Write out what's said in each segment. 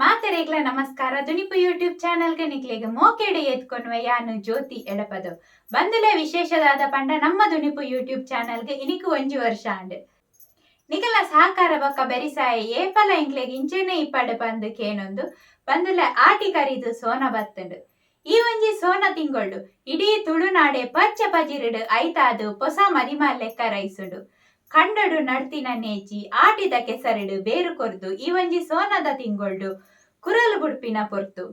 ಮಾತೆರೆಗ್ಲ ನಮಸ್ಕಾರ. ದುನಿಪು ಯೂಟ್ಯೂಬ್ ಚಾನಲ್ಗೆ ನಿಕ್ಲೆಗ್ ಮೋಕೆಡೆ ಎತ್ಕೊನ್ವೆ ಯಾನು ಜ್ಯೋತಿ ಎಡಪದು. ಬಂದುಲೆ ವಿಶೇಷದಾದ ಪಂಡ ನಮ್ಮ ದುನಿಪು ಯೂಟ್ಯೂಬ್ ಚಾನಲ್ಗೆ ಇನಿಕು ಒಂಜಿ ವರ್ಷ ಆಂಡ್. ನಿಕಲ ಸಹಕಾರ ಬೊಕ್ಕ ಬೆರಿಸಾಯ ಏಪಲ ಇಂಕ್ಲೆಗ್ ಇಂಚೆನೆ ಇಪ್ಪಡು ಪಂದ್ ಕೇನೊಂದು ಬಂದುಲೆ. ಆಟಿ ಕರಿದು ಸೋನ ಬತ್ತುಂಡು. ಈ ಒಂಜಿ ಸೋನ ತಿಂಗೊಳ್ಡು ಇಡೀ ತುಳುನಾಡೆ ಪಚ್ಚ ಪಜಿರುಡು ಐತಾದು ಪೊಸ ಮದಿಮಾಲ್ ಲೆಕ್ಕ ರೈಸುಂಡು. ಕಂಡಡು ನಡ್ತಿನ ನೇಚಿ ಆಟಿದ ಕೆಸರುಡು ಬೇರು ಕೊರ್ದು ಈ ಒಂಜಿ ಸೋನದ ತಿಂಗೊಳ್ಡು ಕುರಲು ಬುಡ್ಪಿನ ಪೊರ್ತು.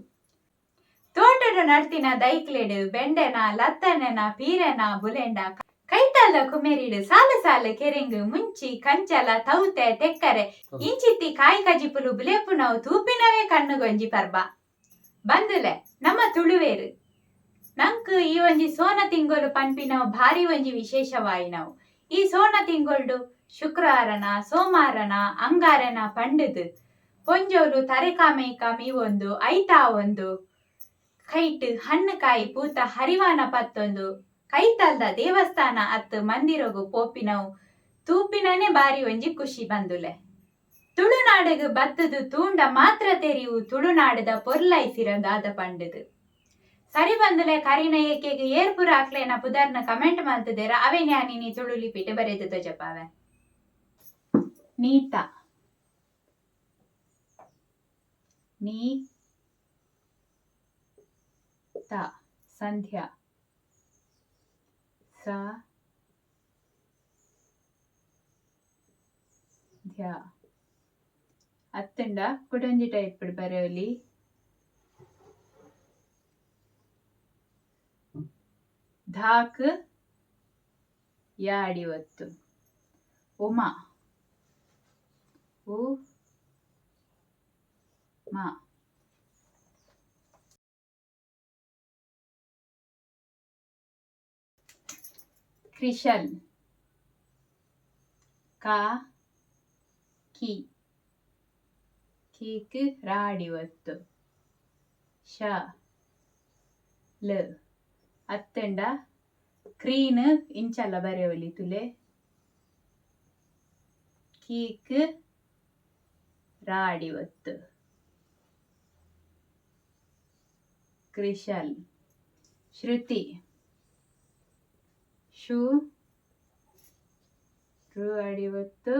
ತೋಟಡು ನಡ್ತಿನ ದೈಕ್ಲೆಡು ಬೆಂಡೆನ, ಲತ್ತನೆನ, ಪೀರೆನ ಬುಲೆಂಡ ಕೈತಲ್ಲ ಕುಮೆರಿಡು ಸಾಲು ಸಾಲು ಕೆರೆಂಗು, ಮುಂಚಿ, ಕಂಚಲ, ತೌತೆ, ತೆಕ್ಕರೆ ಇಂಚಿತ್ತಿ ಕಾಯಿ ಕಜಿಪುಲು ಬುಲೆಪುನವು ತೂಪಿನವೇ ಕಣ್ಣುಗೊಂಜಿ ಪರ್ಬ. ಬಂದುಲೆ, ನಮ್ಮ ತುಳುವೇರು ನಂಕ್ ಈ ಒಂಜಿ ಸೋನ ತಿಂಗೊಲು ಪನ್ಪಿನವು ಭಾರಿ ಒಂಜಿ ವಿಶೇಷವಾಯಿನವು. ಈ ಸೋನ ತಿಂಗೊಳ್ಡು ಶುಕ್ರವಾರನ, ಸೋಮಾರನ, ಅಂಗಾರನ ಪಂಡುದು ಪೊಂಜೋಲು ತರೆಕಾಮೈಕ ಮೀವೊಂದು, ಐತಾ ಒಂದು ಕೈಟ್ ಹಣ್ಣು ಕಾಯಿ ಪೂತ ಹರಿವಾನ ಪತ್ತೊಂದು ಕೈತಲ್ದ ದೇವಸ್ಥಾನ ಅತ್ತು ಮಂದಿರಗು ಪೋಪಿನವು ತೂಪಿನನೆ ಬಾರಿ ಒಂಜಿ ಖುಷಿ. ಬಂದುಲೆ, ತುಳುನಾಡುಗು ಬತ್ತದು ತೂಂಡ ಮಾತ್ರ ತೆರಿವು ತುಳುನಾಡದ ಪೊರ್ಲೈಸಿರ ದಾದ ಪಂಡುದು. ಸರಿ ಬಂದುಲೆ, ಕರಿನ ಏಕೆಗ್ ಏರ್ಪುರ ಅಕ್ಲೆನ ಪುದರ್ನ ಕಮೆಂಟ್ ಮಲ್ತದೇರ, ಅವೆ ನ್ಯಾನಿನಿ ತುಳು ಲಿಪಿಟ್ ಬರೆದು ತೋಜಪಾವೆ. ನೀತಾ, ನೀ ತಾ. ಸಂಧ್ಯಾ, ಸ ಧ್ಯಾ. ಅತ್ತಂಡ ಕುಡೊಂಜಿ ಟೈಪ್ ಬರೆಯೊಲಿ. ಧಾಕ್ ಯಾಡಿ ಒತ್ತು. ಉಮಾ, ಉ ಮಾ. ಕ್ರಿಶಲ್, ಕಾ ಕಿ, ಕೀಕ್ ರಾಡಿ ಒತ್ತು. ಶ ಲ. ಅತ್ತಂಡ ಕ್ರೀನ್ ಇಂಚಲ ಬರೆಯೊಲಿ ತುಲೆ. ಕೀಕ್ ರಾಡಿ ಒತ್ತು. ಕ್ರಿಶಲ್. ಶ್ರುತಿ, ಶು ರು ಅಡಿ ಒತ್ತು.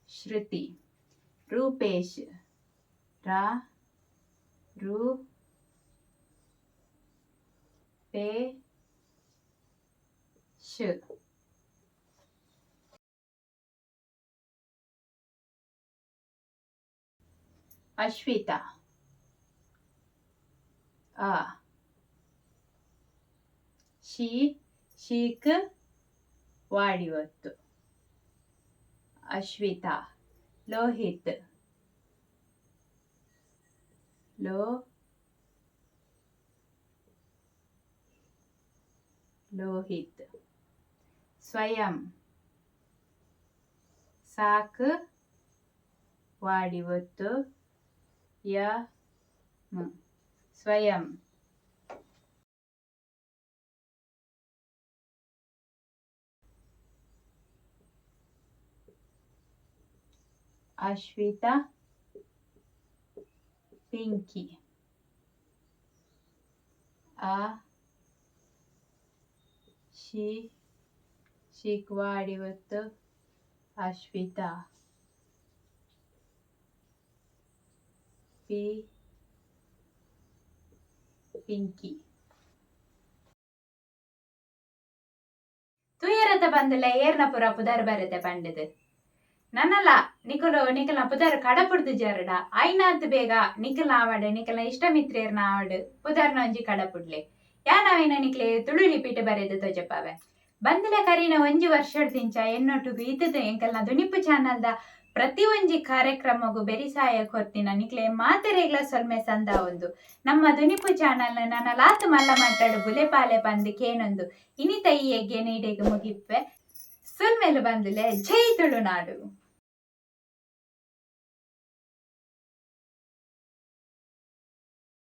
ಶ್ರುತಿ. ರೂಪೇಶ್, ರಾ ರು ಪೇ ಶ್. ಅಶ್ವಿತಾ, ಆ she, ಶೀಕ್ ವಾಡಿ ಒತ್ತು. ಅಶ್ವಿತಾ. ಲೋಹಿತ್, ಲೋ ಲೋಹಿತ್. ಸ್ವಯಂ, ಸಾಕ್ ವಾಡಿ ಒತ್ತು ಯ ಮ. ಸ್ವಯಂ. ಅಶ್ವಿತಾ. ಪಿಂಕಿ, ಆ she, ಶೀಕ್ ವಾಡಿ ಒತ್ತು. ಅಶ್ವಿತಾ. ಪಿ ಪಿಂಕಿ. ತುಯರತ ಬಂದಲೆ ಏರ್ನ ಪುರ ಪುದರ್ ಬರುತ್ತೆ ಪಂಡದು. ನನ್ನಲ್ಲ ನಿಕುಲು ನಿಕಲ್ನ ಪುದರ್ ಕಡಪುಡ್ದು ಜರಡ ಐನಾತ್ ಬೇಗ ನಿಕಲ್ನ ಆವಡ್, ನಿಕಲ್ನ ಇಷ್ಟ ಮಿತ್ರೇರ್ನ ಆವಡ್, ಪುದರ್ನ ಒಂಜಿ ಕಡಪುಡ್ಲೆ. ಯಾನವೇನ ನಿಕ್ಲೆ ತುಳು ಲಿಪಿಟ್ ಬರೆದು ತೋಜಪಾವೆ. ಬಂದಲೆ, ಕರಿನ ಒಂಜಿ ವರ್ಷದಿಂಚ ಎನ್ನೊಟ್ಟುಗು ಇತ್ತದು ಎಂಕಲ್ನ ದುನಿಪು ಚಾನಲ್ದ ಪ್ರತಿ ಒಂಜಿ ಕಾರ್ಯಕ್ರಮಗು ಬೆರಿಸಾಯ ಕೊರ್ತಿನ ನಿಕ್ಲೆ ಮಾತೆರೆಗ್ಲ ಸೊಲ್ಮೆ ಸಂದ ಒಂದು. ನಮ್ಮ ದುನಿಪು ಚಾನಲ್ ನನ್ನ ಲಾತ್ ಮಲ್ಲ ಮಾತಾಡು ಬುಲೆಪಾಲೆ ಪಂದ್ ಕೇನೊಂದು ಇನಿತ ಈ ಎಗ್ಗೆ ನೀಡೆಗ್ ಮುಗಿಪ್ಪೆ. ಸೊಲ್ಮೆಲು ಬಂದುಲೆ. ಜೈ ತುಳುನಾಡು.